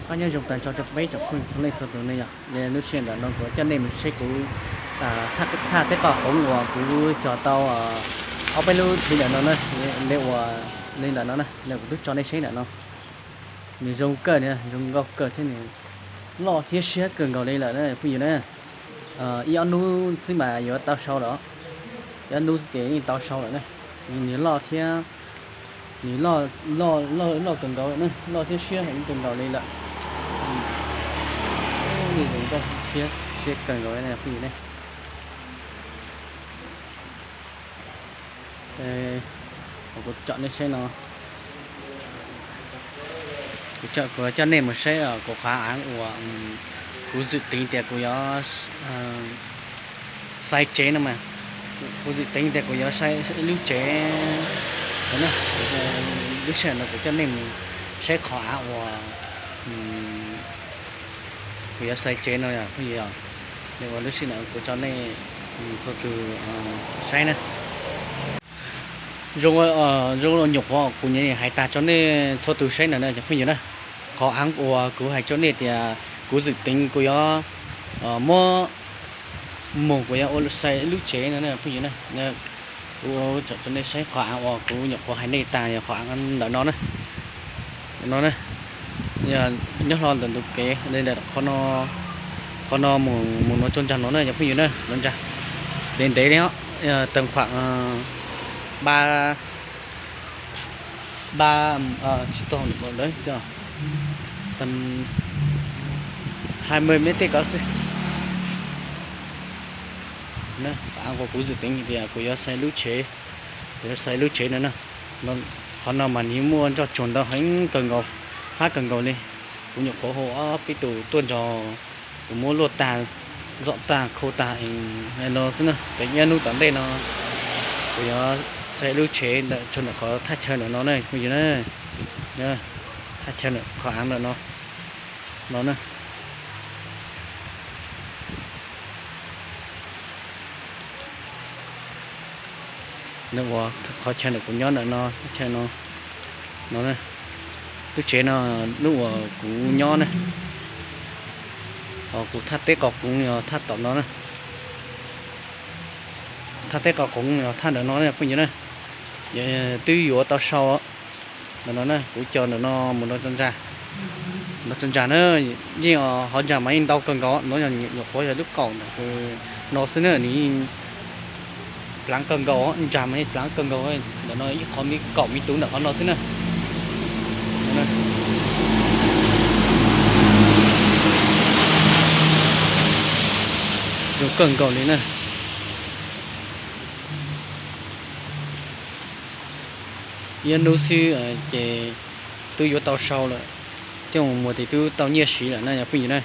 Nyob zoo tag nrho rau peb tsoom phooj ywg txhua leej txhua tus ne yom. Lub sij hawm ntawm no kuv coj nej mus saib kuv thaj teb qos qoov uas kuv cog tau ob peb lub thib ntawm no na, li uas li ntawm no na, li kuv twb tso nej saib ntawm no. Nws zoo kawg, zoo nkauj kawg thiab nws loj thiab siab kawg nkaus li lawm na phooj ywg na. Ib ob hnub xwb mas yuav tau sau lawm, ib ob hnub xwb ces yeej tau sau lawm na. Nws loj thiab, nws loj kawg nkaus lawm na, loj thiab siab heev kawg nkaus li lawm. Zoo nkauj thiab siab kawg nkaus li phooj ywg ne. Kuv tso nej saib no, kuv coj nej mus saib kuv qhov av uas kuv zwm teev tias kuv yuav xaiv tsev no mas, kuv zwm teev tias kuv yuav xaiv ib lub tsev. Lub sij hawm no kuv coj nej mus saib qhov av uas kuv yuav xaiv tsev no yog phooj ywg. Li uas lub sij hawm no kuv tso nej txhua tus saib na. Zoo, zoo nyuam qhuav kuv nyuam hais tag tso nej txhua tus saib ntawm no cov phooj ywg na. Qhov av uas kuv hais rau nej tias kuv zwm teev kuv yuav muab mus kuv yuav ua xaiv lub tsev no phooj ywg na. Kuv tso rau nej saib qhov av uas kuv nyuam qhuav hais nej tag yog qhov av ntawm no na. No na, nyob hlo ntawm ntug kev li ntawm qhov no mus, mus no txog ntsa no na cov phooj ywg na, no ntsa ntev ntev li os, tau khuam ba ba tsis txog nws lawm, tau hai mươi mét tej ko xwb. Av uas kuv zwm teev tias kuv yuav xaiv lub tsev, kuv yuav xaiv lub tsev no na. Qhov no mas nws muaj nroj tsuag ntau heev kawg nkaus, fab kawg nkaus li. Kuv nyuam qhuav hu ob peb tus tuaj nrog kuv muab luaj tag, zom tag, khu tag no xwb na. Ces ib hnub tom ntej no kuv yuav xaiv lub tsev ntawm tsuas ntawm qhov thaj chaw ntawm no na phooj ywg na. Thaj chaw ntawm qhov av ntawm no, no na. Nws ua qhov chaw ntawm kuv nyob ntawm no, chaw no, no na. Lub tsev no, lub uas kuv nyob na, ho kuv thaj teb qos qoov yog thaj tom no na. Thaj teb qos qoov yog thaj ntawm no na phooj ywg na. Twb yuav tau sau ntawm no na, kuv cog ntawm no mus no tso ntsa, no tso ntsa na. Yeej hov ntsa mas yeej ntau kawg nkaus no, nyuam qhuav yog lub kaum ntawm no xwb na, nws yeej plaav kawg nkaus, ntsa mas yeej plaav kawg nkaus. Ntawm no ib qhov me kaum me tus ntawm qhov no xwb na. Zoo kawg nkaus li na. Ib hnub xwb ces twb yuav tau sau lawm, coj mus muag ces twb tau nyiaj siv lawm na yog phooj ywg na.